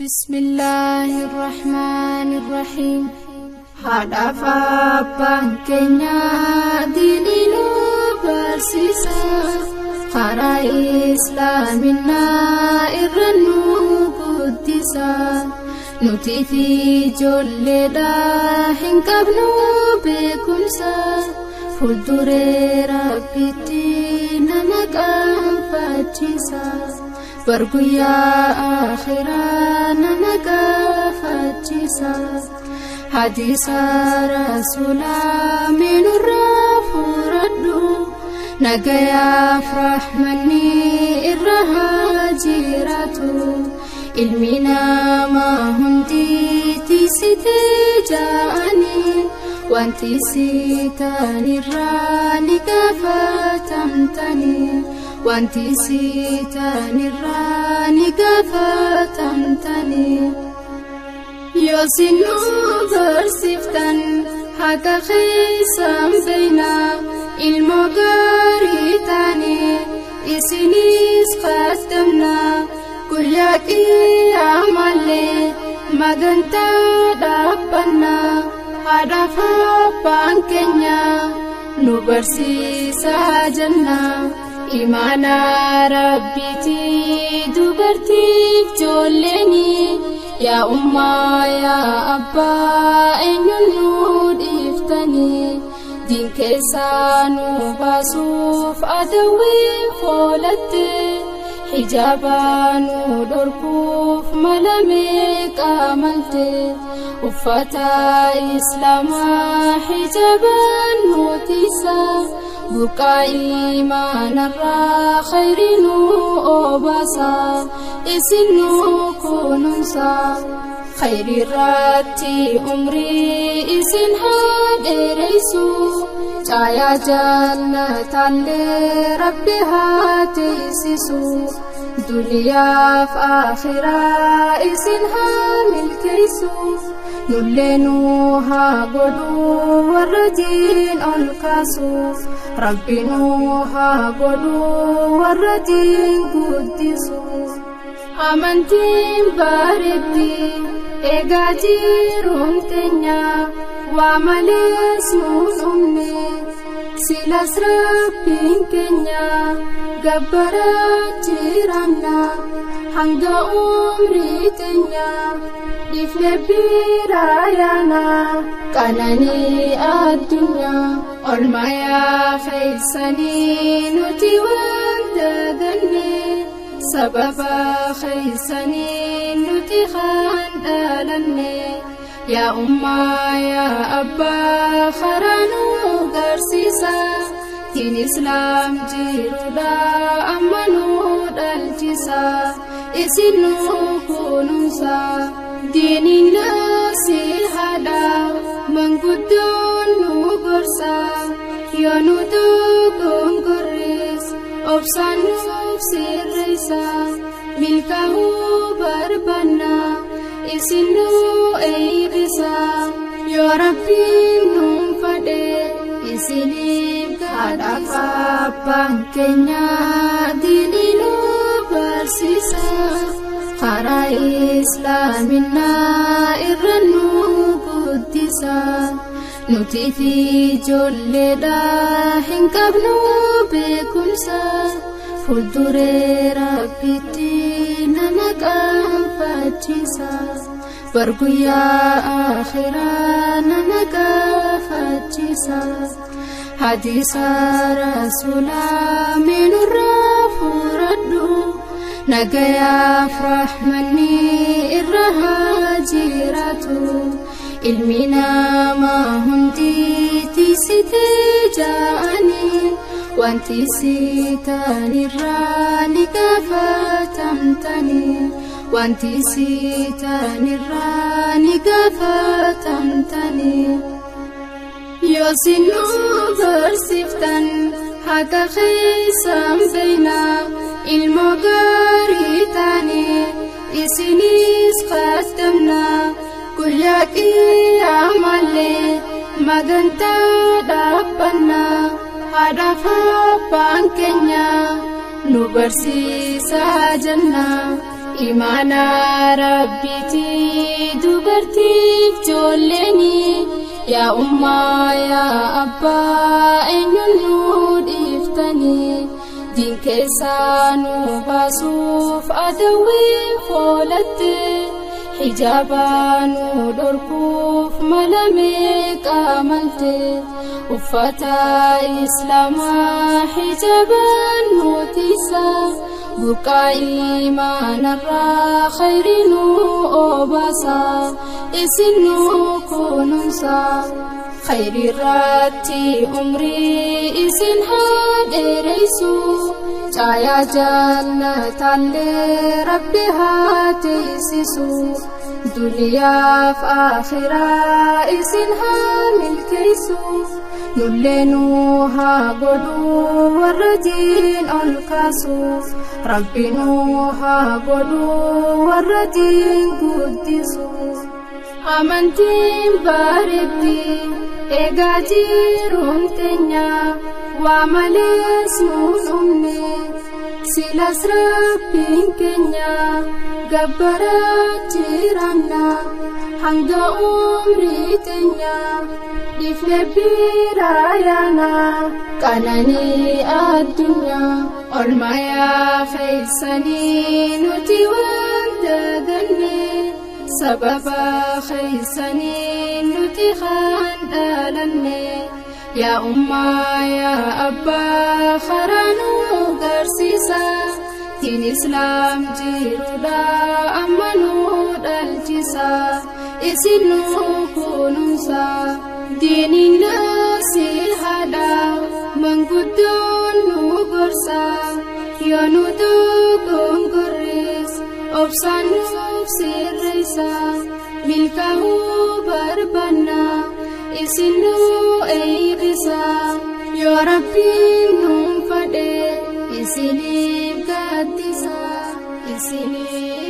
بسم الله الرحمن الرحيم. Haadhaaf abbaan keenya diinii nu barsiisa, karaa islaaminaa irra nu guddisa. Nuti fi ijoolleedha hin qabnu beekumsa, fuulduree Rabbitti nama qaanfachiisa, barguyyaa akhiraa nama gaafachiisa. Hadiisa Rasuulaa meenurraa furadhu, nagayaaf rahmanni irra haa jiraatu. Ilmi namaa hundi tiisitee ja'anii, wanti sitanirraa ni gaafatamtanii, wanti sitanirraa ni gaafatamtanii. Yoo isin nu barsiiftan haqa keessan beeyna, ilmoo gaarii taane isinis qaddamna, guyyaa qiyaamallee magantaa dhaabbanna. Haadhaaf abbaan keenya nu barsiisaa jenna. Imaana Rabbiiti dubartiif ijoolleeni, yaa ummaa yaa abbaa eenyuun nu dhiiftanii? Diin keessaa nu baasuuf adawwiin foolatte, hijaaba nu dhorkuuf malamee qaamalte. Uffata islaamaa hijabaan nu tiisa, burqaa imaanarraa khayri nu obaasa, isin nu kunuunsa. Khayri irratti umrii isin haa dheereysu, caayaa jannataallee Rabbi haa teessisu, duniyaaf akhiraa isin haa milkeessu, nullee nu haa godhu warra diin ol kaasu, Rabbi nu haa godhu warra diin guddisu. Amantiin bareeddi eegaa jiruun teenya, waa malees nuun dhumne, silas Rabbiin keenya gabbaraa jiranna hanga umrii teenya dhiifne biraa yaana qananii addunyaa. Olmayaa feeysanii nuti waan daganne, sababa keeysanii nuti kan dhalanne. Yaa ummaa yaa abbaa karaa nu garsiisa, diin islaam jiruudha amma nu dhalchisa, isin nu kunuunsa. Diiniin nasihaadha manguddoon nu gorsa, yoo nu dogongorres obsaan nuuf sirreessa. Milkaa'uu barbaanna isin nu eeybisa, yoo Rabbiin nuun fadhe isiniif. Haadhaaf abbaan keenya diinii nu barsiisa, karaa islaaminaa irra nu guddisa. Nuti fi ijoolleedha hin qabnu beekumsa, fuulduree Rabbitti nama qaanfachiisa, barguyyaa akhiraa nama gaafachiisa. Hadiisa Rasuulaa meenurraa furadhu, nagayaaf rahmanni irra haa jiraatu. Ilmi namaa hundi tiisitee ja'anii, wanti sitanirraa ni gaafatamtanii, wanti sitanirraa ni gaafatamtanii. Yoo isin nu barsiiftan haqa keessan beeyna, ilmoo gaarii taane isinis qaddamna, guyyaa qiyaamallee magantaa dhaabbanna. Haadhaaf abbaan keenya nu barsiisaa jenna. Imaana Rabbiiti dubartiif ijoolleeni. Yaa ummaa yaa abbaa eenyuun nu dhiiftanii? Diin keessaa nu baasuuf adawwiin foolatte. Hijaaba nu dhorkuuf mala meeqa malte. Uffata Islaamaa hijaabaan nu tiisa. Burqaa imaanarraa khayri nu obaasa. Isin nu kunuunsa. Khayri irratti umrii isin haa dheereysu. Caayaa jannataallee Rabbi haa teessisu. Duniyaaf akhiraa isin haa milkeessu. Nullee nu haa godhu warra diin ol kaasu. Rabbi nu haa godhu warra diin guddisu. Amantiin bareeddi eegaa jiruun teenya waa malees nuun uumne. Silas Rabbiin keenya gabbaraa jiraanna hanga umrii teenya dhiifne biraa yaana qananii addunyaa. Olmayaa keessanii nuti waan daganne. Sababa keessanii nuti kan dhalanne. Yaa ummaa yaa abbaa karaa nu garsiisa. Diin Islaam jiruudha amma nu dhalchisa. Isin nu kunuunsa. Diiniin nasihaadha manguddoon nu gorsa. Yoo nu dogongorres obsaan nuuf sirreessa. Milkaa'uu barbaanna isin nu eeybisa. Yoo Rabbiin nuun fadhe isiniif gaaddisa. Isiniif